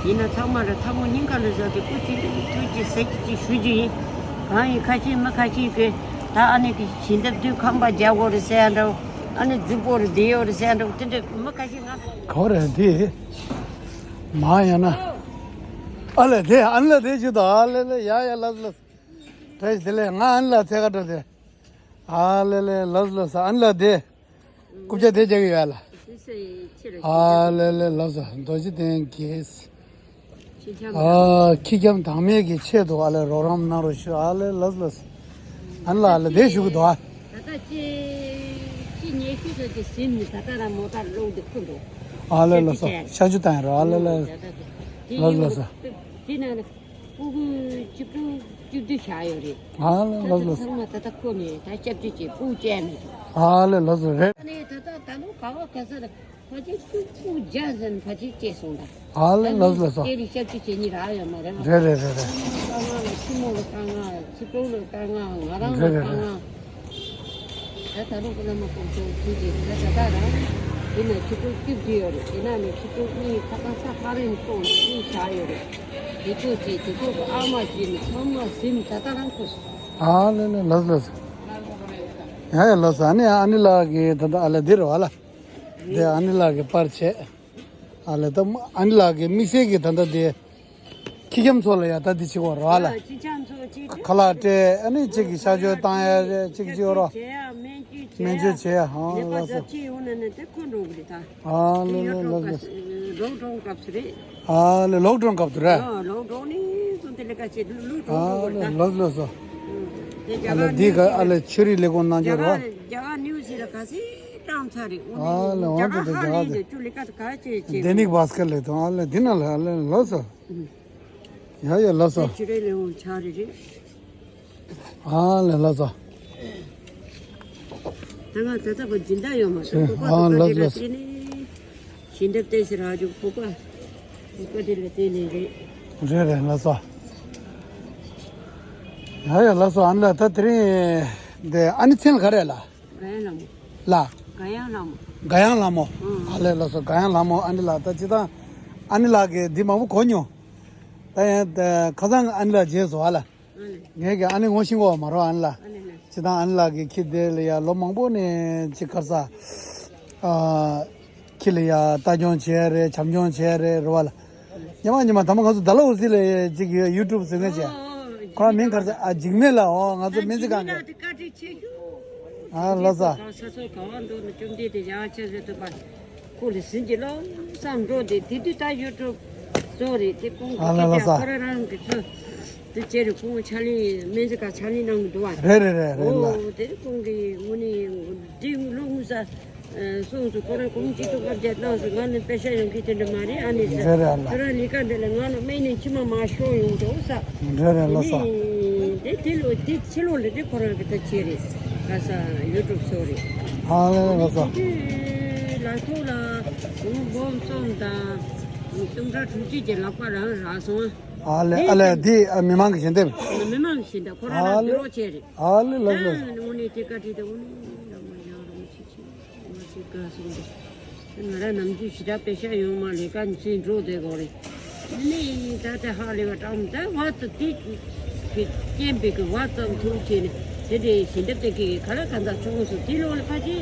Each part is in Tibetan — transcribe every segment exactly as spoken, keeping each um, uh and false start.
ཡིན་ན་ཚང་མ་ལ་ཐལ་མོ་སྙིང་ག་ལ་བཞག་སྟེ་སྐུ་མཁྱེན་ཐུགས་རྗེ་ཆེ་ཟེར་གྱི་ཅིག་ཞུ་རྒྱུ་ཡིན། གང་ཡིན་ཁ་ཤས་མི་ཁ་ཤས་ཀྱིས་ད་ཨ་ནི་གི་བྱིན་རླབས་དུས་ཁང་པ་རྒྱག་དགོས་རེད་ཟེར་ཡ་འདྲ་བོ། ཨ་ནི་རྫུན་པོ་རེད་བསྡད་ཡོད་རེད་ཟེར་ཡ་འདྲ་བོ་དེ་འདྲ་མི་ཁ་ཤས་ང་ག་བ་རེད་དེ། མ་ཡང་ན། ཨ་ལས་དེ་ཨ་ནི་ལ་དེ་ཞུ་དང་ཨ་ལས་ལས་ཡ་ཡ་ལགས་ལགས། བཀྲ་ཤིས་བདེ་ལེགས། ང་ཨ་ནི་ལ་ཚེ་ཁ་འགྲོ་དེ། ཨ་ལས་ལས་ལགས་ལགས་ཨ་ནི་ལ་དེ། རྐུབ་ཀྱག་དེ་རྒྱག་གི་ཡོད་ལ། ཨ་ལེ་ལེ་ལགས་སོ། རྡོ་རྗེ་གདན་གྱི་ཨ་ཁྱི་འཁྱམ་བདག་མེད་ཀྱི་ཆེད་དུ་ཨ་ལེ་རོགས་རམ་གནང་རོགས་ཞུ། ཨ་ལེ་ལགས་ལགས་སོ། ཨ་ནི་ལ་ཨ་ལེ་དེ་ཞུ་གི་འདུག་ཨ། ད་ལྟ་ཅི་ཅི་ཉེ་ཤོས་ཚོ་ཅི་ཟིན་ནི་ད་ལྟ་རང་མོ་ཊ་སློང་དུ་ཁུར་འགྲོ། ཨ་ལེ་ལགས་སོ། ཤ་ཆུ་བཏང་ཡ་རོགས་ཨ་ལེ་ལེ། ལགས་ལགས་སོ། དེ་ན། སྤུ་གུ་བཅུ་དྲུག་བཅུ་བདུན་བཞག་ཡོད་རེད། ཨ་ལེ་ལགས་ལགས། ཚང་མ་ད་ལྟ་ཁོ་ནས་ད་སྐྱབས་བཅོལ་བྱས་སྤུ་གུ་བཅས་མེད། ཨ་ལེ་ལགས་ལགས་རེད། ཨ་ནི་ད་ལྟ་ད་ལོ་ག་བ་ག་ས་ལ་ཕལ་ཆེར་སྤུ་གུ་བརྒྱ་ཟིན་ཕལ་ཆེར་བཅས་སོང་ད། ཨ་ལེ་ལགས་ལགས་སོ། སྐྱེས་རིགས་སྐྱབས་བཅོལ་བྱེད་མི་རག་ཡོད་མ་རེད་བ། རེད་རེད་རེད་རེད། དཀའ་ངལ་ལ་ཆུ་མོ་ལ་དཀའ་ངལ་ཆུ་སྤྲོ་ལ་དཀའ་ངལ་ང་རང་ལ་རེད་རེད་དཀའ་རེད། ངལ། ད་ད་རུང་བླ་མ་སྐུ་གསུང་ཐུགས་ཀྱི་ད་ད་ད་རང་། དེ་ནས་ཆུ་ཕྲུག་བཅུ་བདུན་ཡོད་རེད། དེ་ནས་ནི་ཆུ་ཕྲུག་གཉིས་ཁ་སང་ས་ཧ་རན་ཏོང་གཉིས་བཞག་ཡོད་རེད། དེ་ཚོ་བཅས་དེ་ཚོ་གི་ཨ་མ་བྱས་ནས་ཚང་མ་ཟིན་ད་ད་རང་ཁུ་སོང་། ཨ་ལེ་ལེ་ལགས་ལགས། ཡ་ཡ་ལགས་སོ། ཨ་ནི་ཨ་ནི་ལགས་ཀྱི་ད་ད་ཨ་ལེ་འདི་རེད་བ་ལ། འདི་ཨ་ནི་ལགས་ཀྱི་པར་བྱས། ཨ་ལེ་ད་ཨ་ནི་ལགས་ཀྱི་དམིགས་བསལ་གྱི་ད་ད་འདི། ཁྱི་འཁྱམ་ཚོ་ལ་ཡ་ད་འདི་བྱེད་དགོས་རོགས་ལ། ཁྱི་འཁྱམ་ཚོ་ཅིག་ཁ་ལག་སྤྲད་ཨ་ནི་གཅིག་གི་གཤག་བཅོས་བཏང་ཡ་རེད་གཅིག་བྱེད་རོགས། སྨན་བཅོས་བྱེད་ཡ་ཧང་ལགས་སོ། ཨ་ལེ་ལེ་ལགས་སོ། ཨ་ལེ་ལོག་ཌའུན་སྐབས་སུ་རེད། ཨ་ལེ་ལོག་ཌའུན་སྐབས་སུ་རེད། ཨ་ལེ་ལགས་ལགས་སོ། ཨ་ལེ་འདི་ག་ཨ་ལེ་ཆོས་རིག་ལས་ཁུངས་གནང་རྒྱུ་རོགས། ཨ་ལེ་འོང་དུ་དུ་རྒྱ་གར་ཌེ་ནིག་བྷ་སྐར་ལས་དང་ཨ་ལེ་འདི་ན་ལ་ཨ་ལེ་ལགས་སོ། ཡ་ཡ་ལགས་སོ། ཆུ་རེ་ལེ་འོང་ཆ་རེ་རེད། ཨ་ལེ་ལགས་སོ། ད་ང་ད་ལྟ་བར་སྦྱིན་བདག་ཡོད་མ་རེད། ཨ་ལགས་ལགས་སོ། བྱིན་རླབས་བསྟན་ཟེར་ར་ཇུ་ཕུག་པ། ཕུག་པ་དེ་ལ་བརྟེན་ནས་རེད། རེད་རེད་ལགས་སོ། ཡ་ཡ་ལགས་སོ། ཨ་ནི་ལ་ད་དེ་རིང་འདི་ཨ་ནི་མཚན་ལ་ག་རེ་ལ། ག་ཡང་ལ་མོ། ལ། ག་ཡང་ལ་མོ། ག་ཡང་ལ་མོ། ཨ་ལེ་ལགས་སོ། ག་ཡང་ལ་མོ་ཨ་ནི་ལ་ད་ཅི་ད། ཨ་ནི་ལགས་ཀྱི་འདི་མང་པོ་གོ་མྱོང་། ད་ཡང་ཁ་སང་ཨ་ནི་ལགས་མཇལ་སོང་ཨ་ལ། ངས་ཀྱི་ཨ་ནི་ངོ་ཤེས་ཀྱི་ཡོད་མ་རེད་ཨ་ནི་ལགས། ཨ་ནི་ལགས། ཅི་ད་ཨ་ནི་ལགས་ཀྱི་ཁྱི་དེ་ལ་ཡ་ལོ་མང་པོ་ནས་ཅི་ག་རེ་ཟ། ཨ། ཁྱི་ལ་ཡ་ལྟ་སྐྱོང་བྱས་རེད་བྱམས་སྐྱོང་བྱས་རེད་རེད་བ་ལ། ཉི་མ་ཉི་མ་ད་མ་ང་ཚོ་ཌལ་ཧོ་སི་ལ་ཅིག་ཡུ་ཊུབ་བཟོ་མཁན་བྱས། ཁོ་རང་མིང་ག་རེ་ཟ་ཨ་འཇིགས་མེད་ལ་འོ་ང་ཚོ་སྨན་རྩིས་ཁང་གི། ཨ་ལགས་སོ། ཁོ་ལ་ཟིན་གྱི་ལོ་བསམ་འགྲོ་དེ་དེ་དུས་ད་ཡུ་ཊུབ་བཟོ་རེད་དེ་ཁོང་གི་ཨ་ལ་ལགས་སོ། ཁོ་རང་རང་གི་ཚོ་དེ་བྱས་རེད་ཁོང་ཕྱག་ལེན་སྨན་རྩིས་ཁང་ཕྱག་ལེན་གནང་གི་འདུག་བ། རེད་རེད་རེད་རེད་ལ། ཨོ་དེ་ཁོང་གི་དངོས་གནས་འདི་ལོ་དངོས་ས་སོང་ཚོ་ཁོ་རང་གོང་ཅི་ཐུབ་བར་བརྒྱབ་གནང་སོང་། ང་ནི་པེ་ཤ་ཡོང་གི་དེ་འདྲ་མ་རེད་ཨ་ནི་ཟེར། རེད་རེད་ལ། ཁྱོད་རང་ལས་ཀ་འདི་ལ་ང་ལ་སྨན་ནས་མཆི་མ་མ་ཤོར་ཡོང་འགྲོ་ས། རེད་རེད་ལ་ས། དེ་དེ་ལོ་དེ་ཕྱི་ལོ་ལ་དེ་ཁོ་རང་གི་ད་ཆེ་རེད། ག་ས་ཡུ་ཊུབ་བཟོ་རེད། ཨ་ལེ་ལགས་སོ། དེ་དུས་ལག་ཐོག་ལ་ཁོང་སྒོར་མོ་གསུམ་དང་། སྟོང་ཕྲག་དྲུག་ཅུ་གི་ལག་པ་རང་རག་སོང་ཨ། ཨ་ལེ་ཨ་ལེ་འདི་མི་མང་གི་ཞལ་འདེབས། མི་མང་གི་ཞལ་འདེབས་ཁོ་རང་ཨ་ལེ། ལ་དེ་རོགས་བྱས་རེད། ཨ་ལེ་ལགས་ལགས་སོ། དངོས་གནས་དེ་བཀའ་དྲིན་དེ་དངོས་གནས་ཡང་མ་ཡང་རུང་ཆེ་ཆེ་མ་ཞིག་དགའ་སོང་། ང་རང་ནམ་རྒྱུན་ཞེ་དྲག་པེ་ཤ་ཡོང་མ་ལས་ཀ་འཛིན་འགྲོ་བསྡད་དགོས་རེད། ནི་ད་ལྟ་ཧ་ལས་པ་དྲང་ད་བ་ཙམ་དེ་གི་སྐྱེན་པའི་གི་བ་ཙམ་ཐུག་བྱས་ནས་དེ་འདྲའི་ཞལ་འདེབས་དེ་གི་ག་ལ་ག་འདྲ་བྱུང་སོང་དེ་ལོ་ལ་ཕ་ཆེ་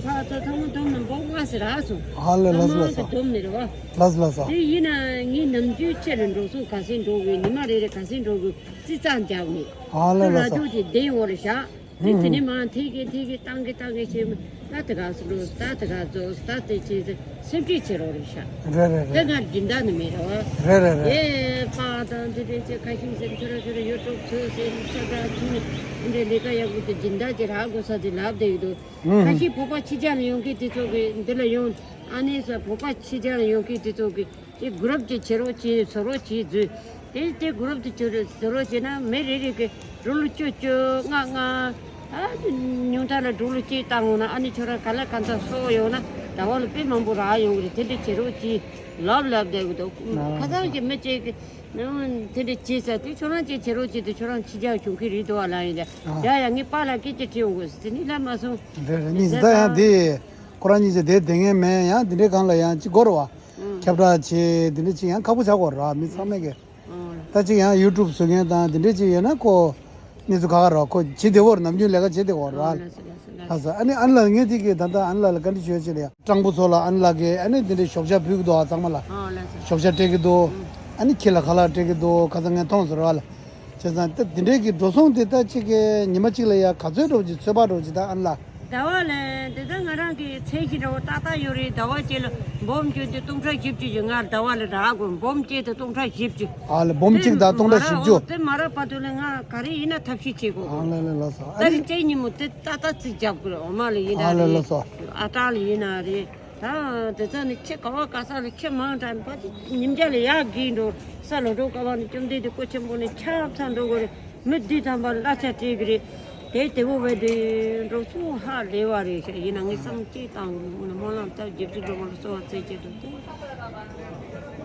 ཕ་ཚ་ཚང་མ་འདོམ་ན་འབོག་མ་ཟེར་རག་སོང་། ཧ་ལས་ལགས་ལགས་སོ། འདོམ་ནི་རེད་བ། ལགས་ལགས་སོ། དེ་ཡིན་ན་ངའི་ནམ་རྒྱུན་ཆེ་རུ་འགྲོ་སོང་ག་སེང་འགྲོ་གི་ཉི་མ་རེ་རེ་ག་སེང་འགྲོ་གི་རྩིས་རྩ་འཇགས་ནས་ཧ་ལས་ལགས་སོ། ལ་ཅོག་ཅིག་བསྡད་ཡོང་རེད་ཤག་དེ་དེ་ནས་མ་ཐིག་གི་ཐིག་གི་བཏང་གི་བཏང་གི་བྱས་མ་ད་དེ་ག་སུ་འགྲོ་ད་དེ་ག་རྫོགས་ད་དེ་བྱས་ཏེ་སེམས་ཁྲལ་བྱེད་རོགས་རེད་ཤག་རེད་རེད་དེ་རེད། ང་སྦྱིན་བདག་ནི་མེད་རེད་བ། རེད་རེད་རེད། ཨེ་པ་དང་དེ་དེ་ཚེ་ཁ་ཤིང་ཟེར་ཁྱོད་ར་ཁྱོད་ར་ཡུ་ཊུབ་ཚོས་ཟེར་ཁྱོད་ར་ཁྱོད་འདི་ལས་ཀ་ཡག་པོ་དེ་སྦྱིན་བདག་ཅིག་རག་དགོས་ས་དེ་ལབ་བསྡད་ཀྱི་འདུག་ཁ་ཤས་བོད་པ་ཕྱི་རྒྱལ་ལ་ཡོང་མཁན་དེ་ཚོ་གི་འདི་ལ་ཡོང་ཨ་ནི་ས་བོད་པ་ཕྱི་རྒྱལ་ལ་ཡོང་མཁན་དེ་ཚོ་གི་དེ་གུ་རུབ་ཅིག་བྱེད་རོགས་བྱེད་བཟོ་རོགས་བྱེད་བཟོས། དེ་དེ་གུ་རུབ་དེ་བྱེད་རོགས་བཟོ་རོགས་བྱེད་ན་མི་རེ་རེ་གི་ཌོ་ལར་བཅུ་བཅུ་ལྔ་ལྔ་ཨ་ཉུང་མཐའ་ལ་ཌོ་ལར་གཅིག་བཏང་འོང་ན་ཨ་ནི་ཁྱོད་རང་ག་ལ་ག་འདྲ་གསོག་ཡོང་ན་ཟླ་བ་ལ་དཔེ་མང་པོ་རག་ཡོང་གི་རེད། དེ་འདྲ་བྱེད་རོགས་བྱེད་ལབ་ལབ་བསྡད་གི་འདུག་ཁ་སང་གི་མི་གཅིག་གི་དེ་འདྲ་བྱེད་ས་དེ་ཁྱོད་རང་གཅིག་བྱེད་རོགས་བྱེད་དུས་ཁྱོད་རང་ཕྱི་རྒྱལ་བྱུང་གི་རེད་འདུག་ཨ་ལ་ཡིན་ད་ཡ་ཡ་ངའི་པཱ་ལགས་སྐད་ཆ་དྲིས་ཡོང་དགོས་ཟེར་དེ་ནི་ལབ་མ་སོང་། རེད་རེད་ནི་ད་ཡང་དེ། ཁོ་རང་གཉིས་ཀྱི་དེ་བསྡད་མཁན་མེད་ཡང་དེ་འདྲའི་སྒང་ལ་ཡང་ཅི་དགོས་རེད་བ། ཨང་ ཁྱབ་བསྒྲགས་བྱེད་འདི་འདྲ་ཅིག་ཡང་ཁག་པོ་ཆགས་ཀྱི་ཡོད་རེད་བ། མི་ཚང་མས་ཀྱི་ཨོ། ད་ཅིག་ཡང་ཡུ་ཊུབ་བཟོ་མཁན་དང་འདི་འདྲ་ཅིག་ཡོད་ན་ཁོ་གནས་ཚུལ་ཁག་ཁག་རེད་བ། ཁོ་བྱེད་བདེ་བོ་རེད། ནམ་རྒྱུན་ལས་ཀ་བྱེད་བདེ་བོ་རེད་བ། ཨོ་ལགས་སོ་ལགས་སོ་ལགས་ལགས་སོ། སོ། ཨ་ནི་ཨན་ལགས་ངས་དེ་གི་ད་ལྟ་ཨན་ལགས་ལ་བཀའ་འདྲི་ཞུ་ཡ་ཅིག་ལ་ཡ། སྤྲང་པོ་ཚོ་ལ་ཨན་ལགས་ཀྱིས་ཨ་ནི་འདི་འདྲའི་ཞོགས་ཇ་ཕུལ་གི་འདུག་ཨ། ཚང་མ་ལ་ཨོ་ལགས་སོ། ཞོགས་ཇ་སྤྲད་ཀྱི་འདུག་ཨུ། ཨ་ནི་ཁྱི་ལ་ཁ་ལག་སྤྲད་ཀྱི་འདུག་ཁ་སང་ངས་མཐོང་སོང་རེད་བ་ལ། བྱས་ཙང་ད་འདི་འདྲའི་གི་འགྲོ་སོང་དེ་ད་ཅིག་གི་ཉི་མ་གཅིག་ལ་ཡ་ག་ཚོད་འགྲོ་གི་ཚོད་དཔག་འགྲོ་གི་ད་ཨན་ལགས། ཟླ་བ་ལ་འདི་ལྟར་ང་རང་གི་མཚན་གཞི་འདྲ་བོ་ཏག་ཏག་ཡོད་རེད། ཟླ་བ་གཅིག་ལ་འབུམ་བཅུ་དེ་སྟོང་ཕྲག་བཞི་བཅུ་ཡོད། ང་ཟླ་བ་ལ་རག་དགོས། འབུམ་གཅིག་དེ་སྟོང་ཕྲག་བཞི་བཅུ། ཨ་ལ་འབུམ་གཅིག་དང་སྟོང་ཕྲག་བཞི་བཅུ། དེ་མ་རག་བར་དུ་ལ་ང་ག་རེ་ཡིན་ན་ཐབས་ཤེས་བྱེད་དགོས། ཨ་ལ་ལ་ལགས་སོ། ད་རིང་ཅན་ཉིན་མོ་དེ་ཏག་ཏག་རྩིས་རྒྱབ་དགོས་རེད། འོ་མ་ལ་ཡིན་ན་ཨ་ལ་རེད། ལགས་སོ། ཨ་སྟག་ལ་ཡིན་ན་རེད། ད་དེ་ཚོ་ནི་ཁྱི་ག་བ་ག་ས་ལ་ཁྱི་མང་དྲགས་ནི་ཕ་ཅིག་ཉིན་རྒྱ་ལ་ཡག་གི་འགྲོ་ས་ལ་འགྲོ་ག་བ་ནི་བཅོམ་ལྡན་འདས་སྐུ་ཆེན་པོ་ནི་ཆ་ཚང་འགྲོ་དགོས་རེད། མི་བདུན་ཐམ་པ་གླ་ཆ་སྤྲད་གི་རེད། དེ་དེ་བོ་བས་དེ་འགྲོ་སོང་ཧ་ལས་བ་རེད་ཤག་ཡིན་ན་ངས་བསམ་ཅིག་བཏང་གི་རེད། སྨོན་ལམ་ད་རྗེ་བཙུན་སྒྲོལ་མ་ལ་གསོལ་བ་རྩེ་གཅིག་ཏུ་བཏབ།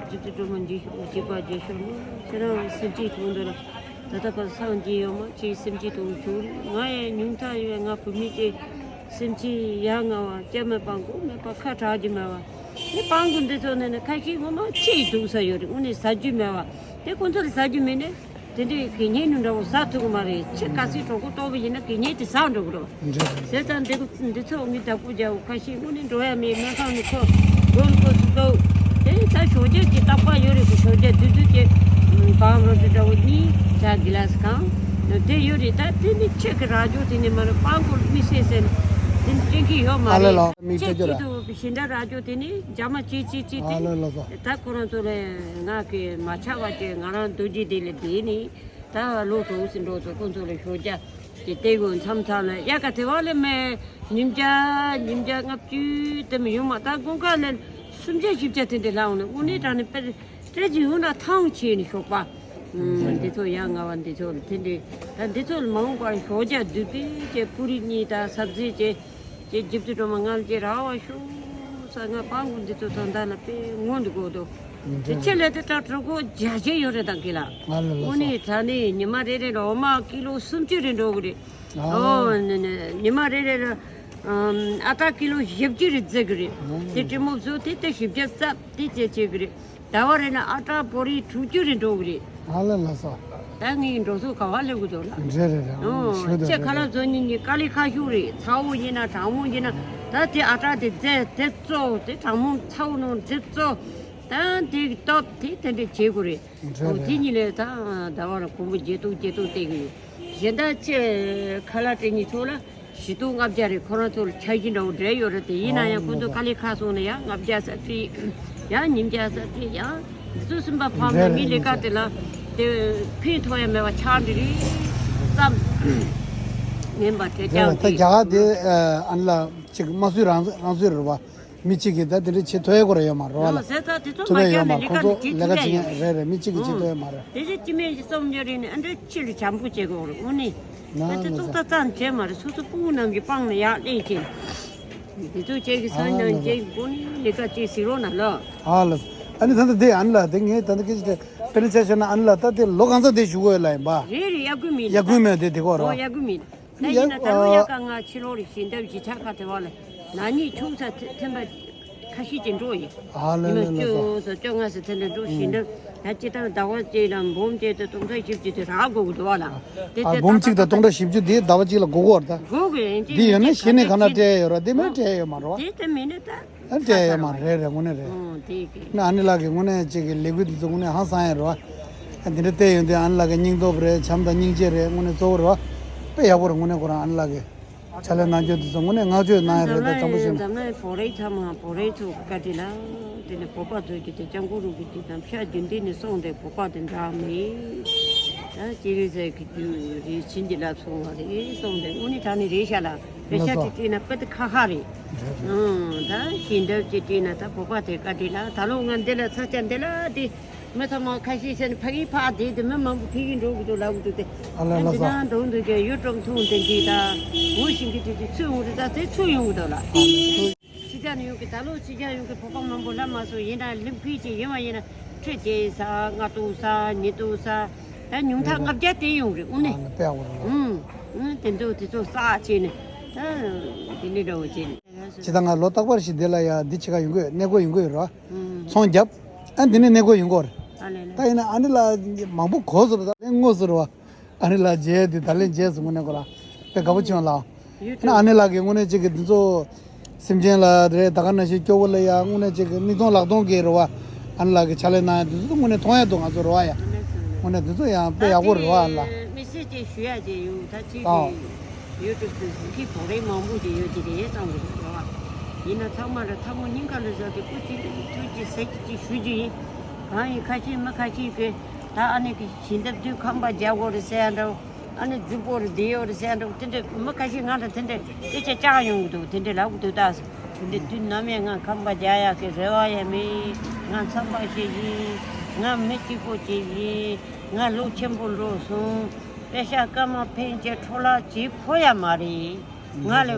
རྗེ་བཙུན་སྒྲོལ་མ་འཇིགས་ཤོག་འཇིགས་པ་རྗེས་ཤོག་ནི་ཁྱེད་རང་སེམས་ཅན་ཐོག་འདི་ལ་ད་ལྟ་བར་སངས་རྒྱས་ཡོད་མ་ཅིག་སེམས་ཅན་ཐོག་བཞུགས་རེད། ང་ཡང་ཉུང་མཐའ་ཡོད་ང་བུད་མེད་ཅིག་སེམས་ཅན་ཡ་ང་བ་སྐྱ་མེད་པ་མགོ་མེད་པ་ཁ་གྲག་རྒྱུ་མེད་བ། ནི་སྤང་གོ་འདི་ཚོ་ནས་ནི་ཁ་ཤས་ངོ་མ་ཆེས་སྡུག་ས་ཡོད་རེད། དངོས་གནས་ཟ་རྒྱུ་མེད་བ། དེ་ཁོང་ཚོ་ལ་ཟ་རྒྱུ་མེད་ནས་དེ་འདྲའི་དགེ་བསྙེན་ནི་འདྲ་བོ་ཟ་ཐུབ་གི་མ་རེད། ཁྱི་ག་སྲིད་གྲོགས་པོ་ལྟོགས་པ་ཡིན་ན་དགེ་བསྙེན་དེ་ཟ་འགྲོ་གི་རེད། འདྲ་རེད། ཟེར་ཙང་འདི་གུ་འདི་ཚོ་ངས་བདག་པོ་རྒྱག་གོ་ཁ་ཤས་དངོས་གནས་འགྲོ་ཡ་མེད། སྨན་ཁང་ནས་ཁོ་སྒོ་ནས་སྒོ་ཚུགས་འདུག་དེ་ནས་ད་ཞོགས་ཇ་གི་རྟག་པར་ཡོད་རེད་གོ་ཞོགས་ཇ་བདུད་བདུད་ཅེ་བང་རོ་དེ་འདྲ་བོ་གཉིས་ཇ་གི་ལ་སི་གང་དེ་ཡོད་རེད། ད་དེ་ནི་ཁྱི་གི་ར་ཇོ་དེ་ནི་མ་རེད། སྤང་གོ་མི་སེ་སེ་ནི་དེ་ནི་སྐྱེ་གི་ཡོད་མ་ཨ་ལ་རེད། ལ་མི་ཁྱི་སྐྱེ་རྒྱུ་ཁྱི་ར་དུ་བཞིན་འདྲ་ར་ཇོ་དེ་ནི་ཇ་མ་ཅི་ཅི་ཅི་ཨ་དེ་ལ་ལ་ས། ད་ཁོ་རང་ཚོ་ལས་ང་གི་མ་ཆག་པ་ཅེ་ང་རང་རྡོ་རྗེ་དེ་ལས་བསྡད་ནི་ད་ལོ་དྲུག་ཟིན་འགྲོ་ཚོ་ཁོ་ཚོ་ལ་ཞོགས་ཇ། ཀྱི་ལྟས་དགོས་མཚམས་མཚམས་ལ་ཡ་ག་དེ་བ་ལས་མེད། ཉིན་བརྒྱ་ཉིན་བརྒྱ་ལྔ་བཅུ་དེ་མི་ཡོང་མ་ད་དགུན་ཁ་ལས་སུམ་བརྒྱ་བཞི་བརྒྱ་དེ་འདྲ་ལྷག་འོང་ན་དངོས་གནས་དྲང་གནས་དཔེ་སྤྲད་ཀྱི་ཡོང་ན་ཐང་ཆད་ནས་ཞོགས་པ། འདི་ཚོ་ཡ་ང་བ་འདི་ཚོ་ལ་དེ་འདྲས་ད་འདི་ཚོ་ལ་མ་འོངས་པར་ཞོགས་ཇ་བདུད་པའི་ཅེ་པུ་རི་གཉིས་ད་སབ་ཟི་ཅེ་ཅེ་རྗེ་བཙུན་སྒྲོལ་མ་ང་ལ་ཅེ་རག་པ་ཤོག་ས་ང་སྤང་གོ་འདི་ཚོ་ད་ད་ལ་དཔེ་སྔོན་དུ་གོ་དོ། དེ་ཆེ་ལས་དེ་ད་གྲོད་ཁོག་རྒྱ་ཆེ་ཡོད་རེད་ད་གི་ལ། ང་ལ་ལ་དངོས་གནས་དྲང་གནས་ཉི་མ་རེ་རེ་ལ་འོ་མ་ཀི་ལོ་སུམ་ཅུ་རེ་འགྲོ་གི་རེད། ཨོ་ཨོ་ནི་ནི་ཉི་མ་རེ་རེ་ལ་ཨམ་ཨ་ཏ་ཀི་ལོ་བཞི་བཅུ་རེ་རྫི་གི་རེད། ཨོ་དེ་དྲི་མོ་བཟོ་དེ་དེ་བཞི་བརྒྱ་རྩ་དེ་བཅད་བྱེད་གི་རེད། ཟླ་བ་རེ་ན་ཨ་ཏ་བོ་རི་དྲུག་ཅུ་རེ་འགྲོ་གི་རེད། ཨ་ལ་ལ་ས། ད་ངའི་འགྲོ་སོང་ག་བ་སླེབས་གི་འདུག་ལ། རེད་རེད་རེད། ཨོ་ཤོད་དོ་ཁྱེད་རེད་ཁ་ལག་རེད། བཟོ་ཉིན་གྱི་དཀའ་ལས་ཁག་ཤུགས་རེད། ཚ་བོ་ཡིན་ན་གྲང་མོ་ཡིན་ན་ད་དེ་ཨ་ཏ་དེ་རྫི་དེ་བཙོ་དེ་གྲང་མོ་ཚ་བོ་ནང་དེ་བཙོ་ད་དེ་སྟོབས་དེ་དེ་འདྲ་བྱེད་དགོས་རེད། རེད་ཨོ་རེད་དེ་རེད། ཉིན་ལས་ད་ཟླ་བ་ལ་གོང་བུ་བརྗེ་སྟོང་བརྗེ་སྟོང་བསྟན་གི་ཡོད། གཞན་དག་ཅེ་ཁ་ལག་སྤྲད་མཁན་ཚོ་ལ་བཞི་སྟོང་ལྔ་བརྒྱ་རེད། ཁོ་རང་ཚོ་ལ་འཆར་གཞི་འདྲ་བོ་འབྲེལ་ཡོད་རེད་དེ། ཡིན་ན་ཡང་ཁོ་ཚོ་དཀའ་ལས་ཁག་སོང་ན་ཡང་ལྔ་བརྒྱ་ས་སྤྲད། ཡང་ཉིན་བརྒྱ་ས་སྤྲད། ཡང་འདི་ཚོ་སེམས་པ་ཕམ་ནས་མི་ལས་ཀ་དེ་ལ་དེ་ཕན་ཐོགས་ཡ་མེད་པ་ཆགས་འདི་རེད་བསམ། ངན་པ་དེ་རེད་ཀྱང་ད་དེ་རྒྱ་གར་དེ་ཨ་ནི་ལ་ཅིག་དམངས་གཙོའི་རང་རང་གཙོའི་རེད་བ། མི་གཅིག་གིས་ད་དེ་འདྲ་བྱེད་ཐུབ་ཡ་ཁོ་ར་ཡོད་མ་རེད་བ་ལ། ཟེར་ད་དེ་ཚོ་ཐུབ་ཡ་མ་ཡོད་མ། རྒྱག་ནས་ཁོང་ལས་ཀ་ཚོ་ནི་ལས་ཀ་བྱེད་ཐུབ་ཡ་ཐུབ་ཡ་ཡིན། རེད་རེད་མི་གཅིག་གིས་བྱེད་ཐུབ་ཡ་མ་རེད། དེ་ཚོ་སྤྱི་མེད་ཀྱི་བསམ་བློ་རེད་ནི་ཨ་འདྲ་ཕྱི་ལ་བྱམས་པོ་བྱེད་དགོས་རེད་དངོས་གནས། ད་དེ་ཚོ་ད་ཙམ་བྱེད་མ་རེད། སོ་སོ་སྤུ་གུ་རྣམས་ཀྱི་པང་ནས་ཡར་ལེན་ཅིང་། དེ་ཚོ་བྱེད་ཀྱི་སང་ཉིན་བྱེད་ཀྱི་སྒོ་ནས་ལས་ཀ་བྱེད་ཟེར་རོགས་གནང་ལ། ཨ་ལ། ཨ་ནི་ད་ལྟ་དེ་ཨ་ནི་ལ་དེ་ངས་ད་ལྟ་སྐད་ཆ་དེ་དཔེར་ན་ཆ་བཞག་ན་ཨ་ནི་ལ་ད་དེ་ལོ་གང་ཙམ་དེ་བཞུགས་དགོས་ལ་ཡིན་པ། རེད་རེད་ཡ་གུ་མིན། ཡ་གུ་མེད་དེ་དེ་གོ་རོ། ཨོ་ཡ་གུ་མིན། ད་ཡིན་ན་ད་ལོ་ཡ་ཨ་ག་ང་ཕྱི་ལོགས་རེ་ཞིང་འདབས་ཀྱི་ཆ་ཁ་དེ་བ་ལ་ན་ནིང་ཆུང་ས་ཐེ་ཐེམ་པ་ཁ་ཤས་ཀྱི་འགྲོ་ཡིན། ཨ་ལ་ཉི་མ་ལ་ལ་བཅུ་ལ་སོ་བཅོ་ལྔ་ཙམ་དེ་འདྲ་འགྲོ་ཞིང་འདབས་ད་ཅི་ལྟར་ཟླ་བ་གཅིག་དང་འབུམ་གཅིག་དང་སྟོང་ཕྲག་བཞི་བཅུ་དེ་རག་དགོས་ཀྱི་འདུག་བ་ལ། དེ་ཨ་དེ་འབུམ་ད་གཅིག་དང་སྟོང་ཕྲག་བཞི་བཅུ་དེ་ཟླ་བ་གཅིག་ལ་དགོས་ཀྱི་ཡོད་རེད་ད། དགོས་ཀྱི་ཡིན་དེ་ཡོད་ན་གཞི་ནས་ག་ན་སྤྲད་ཡོད་ར་དེ་མིན་སྤྲད་ཡོད་མ་རེད་བ། དེ་དེ་མིན་ན་ད། ཨ་སྤྲད་ཡོད་མ་རེད་རེད་དངོས་གནས་རེད། ཨོ་དེ་གི། ན་ཨ་ནི་ལགས་ཀྱི་དངོས་གནས་ཅིག་གི་ལས་འགུལ་འདི་ཚོ་དངོས་གནས་ཧང་སང་ཡ་རེད་བ། ཨ་འདི་འདྲ་བལྟས་ཡོང་དུས་ཨ་ནི་ལགས་ཀྱི་སྙིང་སྟོབས་རེད། བྱམས་དང་སྙིང་རྗེ་རེད། དངོས་གནས་གཙོ་བོ་རེད་བ། དཔེ་ཡག་པོ་རེད་དངོས་གནས་ཁོ་རང་ཨ་ནི་ལགས་ཀྱི་ཕྱག་ལས་གནང་སྐྱོང་འདི་ཚོ་དངོས་གནས་བསྔགས་བརྗོད་གནང་ཡ་རེད་ད་དྲང་པོ་བཤད་ན། འཛམ་གླིང་བོད་རིགས་ཚང་མ་བོད་རིགས་ཚོ་བཀའ་དྲིན་ལ་དེ་ནས་བོད་པ་ཚོ་གི་དེ་སྐྱབས་མགོན་རིན་པོ་ཆེ་དང་ཕྱག་རྒྱུན་ལྡན་ནས་གསུངས་ཏེ་བོད་པ་དེ་འདྲ་མེད། ད་སྤྱིར་ཟེར་གི་རྒྱུ་རེད་བྱིན་གྱིས་བརླབས་སོང་བ་རེད་གསུངས་ཏེ་དངོས་གནས་དྲང་གནས་རེད་ཤག་ལ། དཔེ་ཆ་དེ་བྲིས་ན་དཔེ་དེ་ཁ་ཁ་རེད། ཨང་ད་ཞིང་འདབས་ཀྱི་བྲིས་ན་ད་བོད་པ་དེ་བཀའ་དྲིན་ལ་ད་ལོ་ང་འདི་ལ་ས་ཆ་འདི་ལ་དེ་མི་ཚང་མ་ཁ་ཤས་ཤས་ནས་ཕ་གི་ཕ་དེ་དེ་མི་མང་པོ་ཕ་གི་འགྲོ་གི་འདུག་ལབ་གི་འདུག་དེ། ཨ་ལ་ལ་ས། འདི་ན་འགྲོ་འདུག་ཀྱང་ཡུལ་གྲོང་ཐུང་དེ་འདི་ད་ངོ་ཤེས་གི་དེ་དེ་ཚུད་འོང་རེད་ད་དེ་ཚུད་ཡོང་གི་འདུག་ལ། ཕྱི་རྒྱལ་ནས་ཡོང་གི་ད་ལོ་ཕྱི་རྒྱལ་ཡོང་གི་བོད་པ་མང་པོ་ལབ་མ་སོང་ཡིན་ན་ལིམ་ཕི་ཅིག་ཡིན་བ་ཡིན་ན་ཁྲི་བརྒྱད་ས་ལྔ་སྟོང་ས་ཉིས་སྟོང་ས་ད་ཉུང་མཐའ་ལྔ་བརྒྱ་དེ་ཡོང་རེད་དངོས་གནས། ཨ་ནི་དཔེ་ཡག་པོ་རེད། ཨུམ། ཨུམ་དེ་ཚོ་དེ་ཚོ་ས་བྱས་ནས་ད་དེ་ནས་འདྲ་བོ་བྱས་ནས་ད། ཇི་ལྟར་ང་ལོ་རྟག་པར་ཞིག་འདི་ལ་ཡ་འདི་ཕྱི་ཁ་ཡོང་གི་ཡོད་གནས་སྐོར་ཡོང་གི་ཡོད་རོ། ཨུམ། ཚོང་རྒྱབ། ཨ་འདི་ནས་གནས་སྐོར་ཡོང་གོ་རེད། ཨ་ལེ་ལེ། ད་ཡིན་ན་ཨ་ནི་ལ་མང་པོ་གོ་སོང་རེད། ད་ལན་དངོས་སུ་རེད་བ། ཨ་ནི་ལ་མཇལ་དུས་ད་ལན་མཇལ་སོང་། དངོས་གནས་ཁོ་རང་དཔེ་དགའ་པོ་བྱུང་ལ། ཡུ་ཨ་ནི་ཨ་ནི་ལགས་ཀྱིས་དངོས་གནས་གཅིག་གི་འདི་ཚོ་སེམས་ཅན་ལ་རེད། ད་ག་ནང་བཞིན་སྐྱོ་བོ་ལ་ཡ་དངོས་གནས་གཅིག་གི་མིག་མཐོང་ལག་མཐོང་གི་རེད་བ། ཨ་ནི་ལགས་ཀྱིས་ཕྱག་ལས་གནང་ཡ་འདི་ཚོ་དངོས་གནས་མཐོང་ཡ་འདུག་ང་ཚོ་རེད་བ་ཡ། དངོས་གནས་འདི་ཚོ་ཡང་དཔེ་ཡག་པོ་རེད་བ། ཨ་ནི་ལགས། མི་སེར་ཅིག་ཞུ་ཡ་ཅིག་ཡོད། ད་ཅིག་ཨ་གི་ཡུ་ཊུབ་དུ་གཟིགས་མཁན་གོ་རིམ་མང་པོ་ཅིག་ཡོད་ཀྱི་རེད་བསམ་གི་འདུག་རེད་བ། ཡིན་ན་ཚང་མ་ལ་ཐལ་མོ་སྙིང་ག་ལ་ཟག་གི་སྐུ་ཚེ་ཐུགས་ཀྱི་ཟེར་གྱི་ཅིག་ཞུ་རྒྱུ་ཡིན། གང་ཡིན་ཁ་ཤས་མི་ཁ་ཤས་ཀྱིས་ད་ཨ་ནི་གི་ཞལ་འདེབས་དུས་ཁང་པ་རྒྱག་དགོས་རེད་ཟེར་ཡ་འདྲ་བོ། ཨ་ནི་རྫི་པོ་རེད་བསྡད་ཡོད་རེད་ཟེར་ཡ་འདྲ་བོ། དེ་འདྲ་མི་ཁ་ཤས་ང་ལ་དེ་འདྲ་སྐད་ཆ་བཅག་ཡོང་གི་འདུག་དེ་འདྲ་ལབ་གི་འདུག་ད་དེ་འདྲ་དུས་ནམ་ཡང་ང་ཁང་པ་རྒྱག་ཡག་གི་རེ་བ་ཡང་མེད། ང་འཚམས་པ་ཞིག་ཡིན། ང་མི་གཅིག་པོ་ཅིག་ཡིན། ང་ལོ་ཆེན་པོ་འགྲོ་སོང་། པེ་ཤ་སྐར་མ་ཕན་ཆད་འཕྲོ་བརླག་བྱེད་ཕོད་ཡ་མ་རེད། ང་ལ་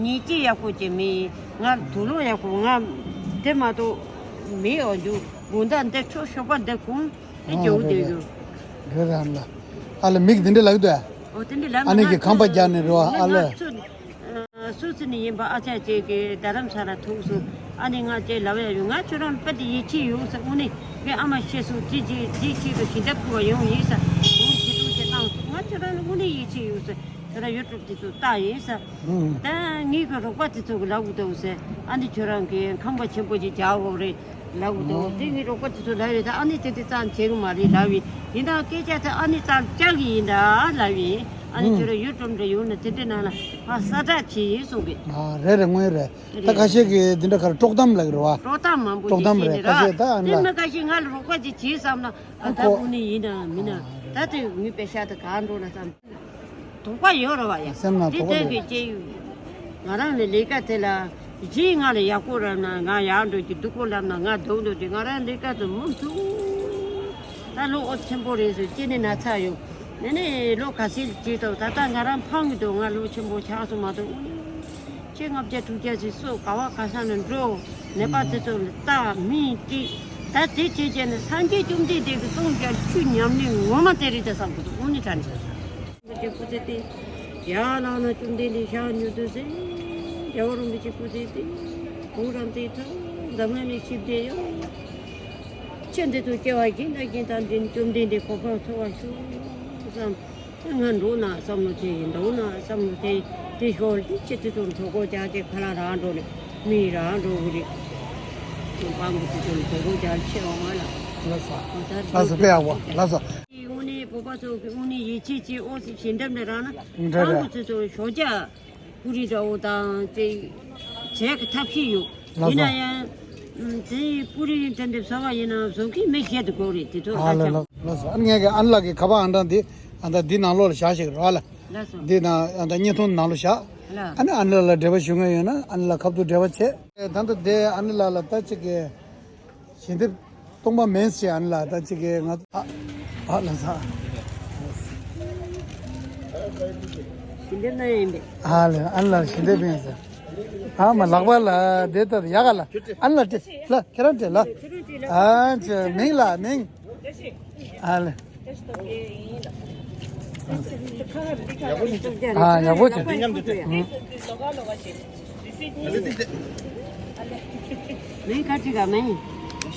ཉལ་ཆས་ཡག་པོ་ཅིག་མེད། ང་དུག་ལོག་ཡག་པོ་ང་དེ་མ་གཏོགས་མེད། འོ་འདུག་དགོང་དག་འདི་ཁྲོ་ཞོགས་པ་འདི་གུང་དེ་ཨ་རྒྱུག་རེད་དེ་རེད། ཡོད། རེད་རེད། ཨ་ལ། ཨ་ལ་མིག་འདི་འདྲ་ལགས་འདུག་ཨ་ཨོ་དེ་འདྲ་ལབ་ཨ་ནི་ང་གི་ཁང་པ་ཚོ་རྒྱག་ནས་རེད་བ། ཨ་ང་ལ། ཚོ་ཨ་སུད་སི་ནས་ཡིན་པ་ཨ་ཅག་ཅིག་གིས་རྡ་རམ་ས་ལ་ཐུག་སོང་། ཨ་ནི་ང་ཅིག་ལབ་ཡ་ཡོད། ང་ཁྱོད་རང་དཔེ་དེ་ཡིད་ཆེས་ཡོད་ཟེར། དངོས་གནས་ངའི་ཨ་མ་ཤི་སོང་། དེ་རྗེས་དེ་ཆེད་དུ་ཞལ་འདེབས་ཕུལ་བ་ཡོང་ཡིན་ཟེར། འོ་ཞེ་དྲུང་ཞེ་བཏང་སོང་། ང་ཁྱོད་རང་ལ་དངོས་གནས་ཡིད་ཆེས་ཡོད་ཟེར། ཁྱོད་རང་ཡུ་ཊུབ་དེ་ཚོ་ལྟ་ཡིན་ཟེར། ཨང་། ད་ངའི་གི་རོགས་པ་དེ་ཚོ་གི་ལབ་གི་འདུག་ཟེར། ཨ་ནི་ཁྱོད་རང་གི་ཁང་པ་ཆེན་པོ་ཅིག་རྒྱག་དགོས་རེད་ལབ་གི་འདུག་ཨང་། དེ་ངའི་རོགས་པ་དེ་ཚོ་ལབ་ཡོད། ད་ཨ་ནི་དེ་དེ་ཙམ་བྱེད་གི་མ་རེད་ལབ་ཡིན། ཡིན་ད་སྐད་ཆ་དེ་ཨ་ནི་ཙམ་བཅག་གི་ཡིན་ད་ལབ་ཡིན། ཨ་ནི་ཨང་། ཁྱོད་རང་ཡུ་ཊུབ་འདྲ་ཡོང་ན་དེ་འདྲ་ནང་ལ་ཕར་གསལ་བསྒྲགས་བྱེད་ཡིན་གསུང་གི། ཨ་རེད་རེད། དངོས་རེད། ད་རེད། ཁ་ཤས་ཀྱིས་འདི་འདྲ་ག་རེ་དཀྲོག་གཏམ་ལབ་གི་རེད་བ། དཀྲོག་གཏམ་མང་པོ་དཀྲོག་གཏམ་ཅིག་རེད། བྱས་ནས་ཁ་ཤས་ར། ད་ཨ་ནི་དེ་ལ་མི་ཁ་ཤས་ང་ལ་རོགས་པ་ཅིག་བྱེད་བསམ་ན། ཨ་ད་ཁོ་དངོས་གནས་ཡིན་ནམ་མིན་ནམ། ད་དེ་ངའི་པེ་ཤ་དེ་གང་འགྲོ་ན་བསམ། དོགས་པ་ཡོད་རེད་བ་ཡ། སེམས་ནང་དེ་དོགས་པ་ལྟོས་ཡོད། གི་སྐྱེ་ཡུལ། ང་རང་ནི་ལས་ཀ་དེ་ལ་གཞི་ང་ལ་ཡག་པོ་རག་ན་ང་ཡག་འགྲོ་གི། སྡུག་པོ་ལབ་ན་ང་སྡུག་འགྲོ་གི། ང་རང་ལས་ཀ་དེ་མུ་མཐུད། ད་ལོ་ཨོ་ཆེན་པོ་རེད་ཟེར་སྐྱེ་ནི་ན་ཚ་ཡོད། ནི་ནི་ལོ་ག་ཚོད་བྱས་ཐོག་ད་ལྟ་ང་རང་ཕངས་གི་འདུག་ང་ལོ་ཆེན་པོ་ཆགས་སོང་མ་གཏོགས། ཁྱེད་ལྔ་བརྒྱ་དྲུག་བརྒྱ་ཞིག་གསོ། ག་བ་ག་ས་ནས་འགྲོ། ནད་པ་དེ་ཚོ་ལ་ལྟ། མིང་ཅིག་ད་དེ་བྱས་བྱས་ནས་སངས་རྒྱས་བཅོམ་ལྡན་འདས་ཀྱི་གསུང་རྒྱ་ཆུ་ཉམས་ལེན་ངོ་མ་དེ་རེད་དེ་བསམ་གི་འདུག་དངོས་གནས་དྲང་གནས། སྐུ་ཚེ་སྟེང་། ཡར་ལངས་ན་བཅོམ་ལྡན་འདས་ཞལ་མྱུར་དུ་གསལ། རྒྱལ་བ་རིན་པོ་ཆེ་སྐུ་ཚེ་སྟེང་། གུང་རམ་དེ་ཚོ་འཛམ་གླིང་ནས་ཞི་བདེ་ཡོང་། ཁྱེད་འདི་ཚོ་སྐྱེ་བ་བཞི་ན་བཞི་དང་འདྲེན་བཅོམ་ལྡན་འདས་གོ་འཕང་ཐོབ་པར་ཤོག་བསམ། ང་འགྲོ་ན་བསམ་བློ་དེ་ཡིན། འགྲོ་ན་བསམ་བློ་དེ་དེ་ཞོར་དེ་ཁྱེད་དེ་ཚོར་གྲོད་ཁོག་རྒྱགས་ཏེ་ཁ་ལག་རག་འགྲོ་ནས་མི་རག་འགྲོ་གི་རེད། ཁྱོད་པང་གི་དེ་ཚོར་གྲོད་ཁོག་རྒྱགས་ཆེ་བ་མ་ལ། ལགས་སོ། ལགས་སོ། དཔེ་ཡག་པོ། ལགས་སོ། དངོས་གནས་བོད་པ་ཚོ་གི་དངོས་གནས་ཡིད་ཆེས་བྱེད། ཨོ་ཙི་ཞལ་འདེབས་ནས་རག་ན་རེད་རེད། པང་གི་དེ་ཚོར་ཞོགས་ཇ། པུ་རི་འདྲ་བོ་དང་དེ་བྱེད་ཀྱི་ཐབས་ཤེས་ཡོད། ལགས་སོ། ཡིན་ན་ཡང་། ཨ་དེ་པུ་རི་དེ་འདྲ་བཟོ་བ་ཡིན་ན་བཟོ་མཁན་མི་ཞིག་ཏུ་དགོས་རེད། དེ་ཚོ་ཨ་ལ་ལ་ལགས་སོ། ཨ་ནི་ངས་ཀྱི་ཨ་ནི་ལགས་ཀྱི་ཁ་པར་ཨང་གྲངས་འདི་ཨ་ད་འདི་ནང་ལོགས་ལ་བཞག་ཤིག་རོགས་ལ། ལགས་སོ། འདི་ན་ཨ་ད་བརྙན་ཐུང་ནང་ལོགས་བཞག་ལགས། ཨ་ནི་ཨ་ནི་ལགས་ལ་འབྲེལ་བ་ཞུ་མཁན་ཡོད་ན་ཨ་ནི་ལགས་ཁ་ཐུག་འབྲེལ་བ་བྱེད། ད་ལྟ་དེ་ཨ་ནི་ལགས་ལ་ད་ཅིག་གི་ཞལ་འདེབས་སྟོང་པ་མིན་ཞེས་ཨ་ནི་ལགས་ད་ཅིག་གིས་ང་ཚོ་ཨ་ཨ་ལགས་སོ། ཞལ་འདེབས་གནང་ཡིན་པས། ཨ་ལས་ཨ་ནི་ལགས་ཞལ་འདེབས་ཡིན་ཟེར། ཨ་མ་ལག་པ་ལ་དེ་ལྟར་ཡག་ག་ལ་ཨ་ནི་ལགས་སྤྲད་ལ་ཁྱེད་རང་སྤྲད་ལ། ཨ་ཅེ་མིང་ལ་མིང་། ཨ་ལས། ཨ་ཡག་པོ་བྱུང་། མིང་ག་ཅི་ག་མིང་།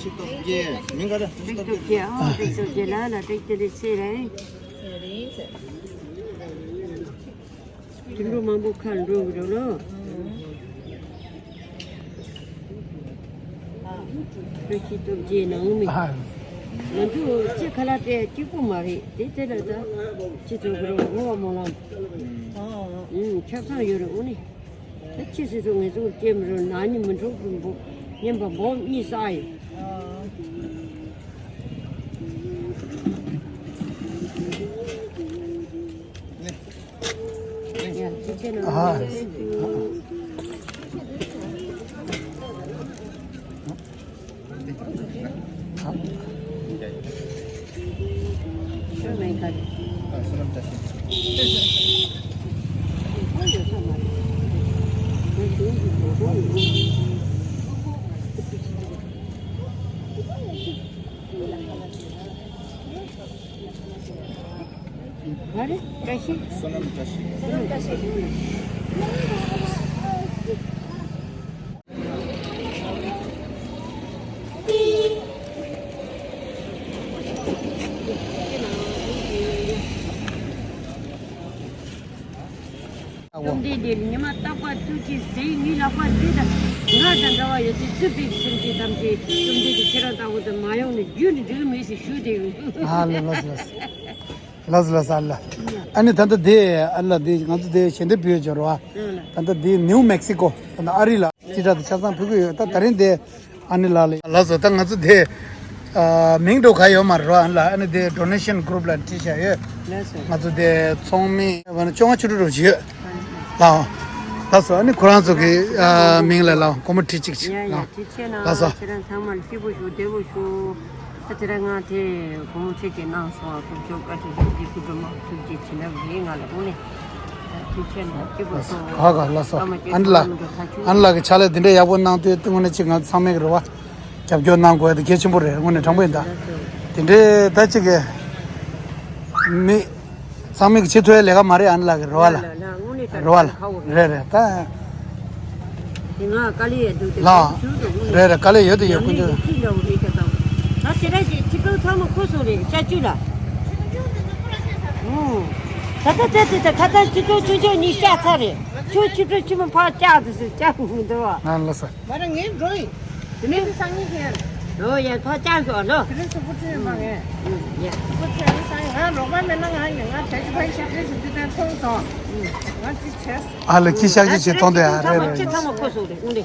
ཏིག་ཏོག་རྒྱལ། མིང་ག་རེ། ཏིག་ཏོག་རྒྱལ། ཨ་ཏིག་ཏོག་རྒྱལ་ལ་ལ་ཏིག་ཏོག་རེ་ཆེ་རེད། དུད་འགྲོ་མང་པོ་ཁར་འགྲོ་གི་འགྲོ་ལོ། ཁྱོད་ཀྱིས་སྟོབས་རྒྱས་ནང་མི། ང་ཚོ་ཅི་ཁ་ལག་དེ་གཅིག་པོ་མ་རེད། དེ་དེ་ལ་ད་ཅི་ཚོ་གི་རོ་ངོ་བ་མོ་ལམ། ཨུམ་ཆ་ཚང་ཡོད་རེད། དངོས་གནས་ད་ཅི་སྲིད་ཚོ་ངེད་ཚོ་སྐྱེ་མི་རུང་ན་ནི་མི་འགྲོ་གི་འབུ་ཉན་པ་འབོ་གཉིས་ས་ཡིན། ག་རེ། བཀྲ་ཤིས། བསོད་ནམས་བཀྲ་ཤིས། བསོད་ནམས་བཀྲ་ཤིས། རྩོམ་འདི་འདིར་ཉི་མ་རྟག་པར་ཐུགས་རྗེས་གཟིགས། ངའི་ལག་པ་འདི་དང་ང་དང་འདྲ་བ་ཡོད་ཚད་གཙུག་ཕུད་སེམས་ཅན་ཐམས་ཅད་རྩོམ་འདི་འདི་ཁྱེད་རང་ལྟ་བུ་དུ་མ་ཡོང་ནས་རྒྱུན་དུ་འགྲིག་མེད་ཟེར་ཞུ་དེ་ཡོད། ཨ་ལ་ལགས་སོ་ལགས་སོ། ལགས་སོ་ལགས་སོ། ཨ་ལ། ཨ་ནི་ད་ལྟ་དེ་ཨ་ལ་དེ་ང་ཚོ་དེ་ཞལ་འདེབས་ཕུལ་ཡོད་ཅོག་རེད་བ། ད་ལྟ་དེ་ནིའུ་མེག་སི་ཀོ་ད་ལྟ་ཨ་རི་ལ་རྩིས་ཁྲ་དེ་ཆ་ཚང་ཕུལ་གི་ཡོད། ད་ད་རིང་དེ་ཨ་ནི་ལགས་ལ་ལགས་སོ། ད་ང་ཚོ་དེ་ཨ་མིང་འགྲོ་ག་ཡོད་མ་རེད་བ། ཨ་ལ་ཨ་ནི་དེ་ཌོ་ནེ་ཤན་གུ་རུབ་ལ་བྲིས་བཞག་ཡོད། ལགས་སོ། ང་ཚོ་དེ་ཚོགས་མི་བ་ནི་བཅོ་ལྔ་བཅུ་དྲུག་རུ་བྱེད་ཡོད། ལགས། ལགས་སོ། ཨ་ནི་ཁོ་རང་ཚོ་གི་ཨ་མིང་ལ་ལགས་སྒོར་མོ་ཁྲི་གཅིག་ཅིག་ཡ་ཡ། ལགས། ཐུགས་རྗེ་གནང་། ལགས་སོ། ཁྱེད་རང་ཚང་མ་ལ་སྐྱིད་པོ་ཞུ། བདེ་པོ་ཞུ། ད་དེ་རིང་ང་དེ་སྒོར་མོ་ཁྲི་གཅིག་གནང་སོང་། ཨ་ཁུ་ཚོ་བཀའ་དྲིན་ཆེ། སྐུ་མདུན་མ་ཐུགས་རྗེ་ཆེ་ལབ་རེད། ང་ལ་དངོས་གནས་ཐུགས་རྗེ་ཆེ་གནང་། སྐྱིད་པོ་སོང་། ག་ག་ལགས་སོ། ཨ་ནི་ལགས། ཨ་ནི་ལགས་ཀྱི་ཕྱག་ལས་འདི་འདྲའི་ཡག་པོ་གནང་དུས་དངོས་གནས་ཅིག་ང་ཚང་མས་ཀྱི་རེ་བ་རྒྱབ་སྐྱོར་གནང་དགོས་དེ་གལ་ཆེན་པོ་རེད། དངོས་གནས་དྲང་པོ་ཡིན་ད། དེ་འདྲའི་ད་ཅིག་གི་མི་ཚང་མས་ཀྱི་བྱེད་ཐུབ་ཡ་ལས་ཀ་མ་རེད། ཨ་ནི་ལགས་ཀྱི་རེ་བ་ལ། ལ་ལ་དངོས་གནས་རེ་བ་ལ། ཁ་བོ་རེད། རེད་རེད་ད། དེ་ང་དཀའ་ལས་ཡོད་འདུག་དེ་ལགས། ཞུ་འདུག་དངོས་གནས། རེད་རེད། དཀའ་ལས་ཡོད་དེ་ཡོད། ཡང་ཀུན་མིན་སྤྱོད། གྱི་ཁྱི་འདྲ་བོ་རེད་ཁ་ཚང་། ད་དེ་ར་ཅིག་ཁྱི་ཕྲུག་ཚང་མ་ཁུ་སོང་རེད། ཤ་བཅུ་ལ། ཨུ། ད་ད་ད་ད་ད་ཁ་ཚང་ཁྱི་ཕྲུག་ཆུང་ཆུང་གཉིས་བཤད་ཚར་རེད། ཁྱོད་ཁྱི་ཕྲུག་ཆུང་མ་ཕར་བཅག་དུ་སུ་བཅག་མི་འདུག་བ། ང་ལ་ས། མ་ར་ངའི་འགྲོ་ཡིན། དེ་ནས་སང་ཉིན་ཁྱེར། ལོ་ཡ་ཕར་བཅག་ཤོག་ལོ། དེ་རིང་སུ་པུ་ཁྲིད་མ་ངས། ཡ། སུ་པུ་ཁྲིད་སང་ང་རོགས་པ་མེད་ན་ང་ཡིན། ང་བྱ་ཅི་ཕ་ཤི་ཁྲིད་སུ་ཅི་དན་མཐོང་སོང་། ང་ཅི་བྱས། ཨ་ལ་ཁྱི་ཤག་ཅི་བྱེད་མཐོང་དེ་ཨ། རེད་རེད། ཁྱི་ཚང་མ་ཁོ་སོང་རེད། དགོངས་དེ།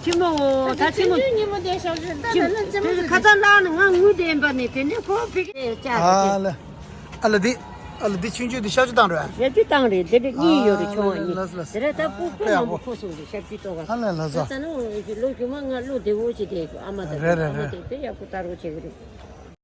ཁྱི་མོ་ད་ཁྱི་མོ། ཁྱི་མོ་དེ་ཤག་ཅི་ད་ད་ལ་ཙི་མོ་ཁ་ཚ་ལ་ནི་ང་ངུ་དེ་ཡིན་པ་ནི་དེ་ནས་ཁོ་ཕི་ཀེ་ཅག་ཨ་ལ། ཨ་ལ་འདི། ཨ་ལ་འདི་ཆུང་ཆུང་འདི་ཤ་ཅུ་བཏང་རེད། ཤ་ཅུ་བཏང་རེད། འདི་འདྲ་གཉིས་ཡོད་རེད། ཆུང་བ་གཉིས། ལགས་ལགས། དེ་ར་ད་སྤུ་སྤུ་དཔེ་ཡག་མང་པོ་པོ་ཁོ་སོང་རེད། ཤ་ཅུ་ཏོག་ཨ་ལ་ལགས་སོ། ད་ནི་ལོ་རྒྱུ་མ་ང་བློ་བདེ་བོ་ཞིག་དེ་ཨ་མ་དང་རེད་རེད་ཨ་མ་རེད། དེ་དཔེ་ཡག་པོ་ལྟ་རོགས་བྱེད་གི་རེད།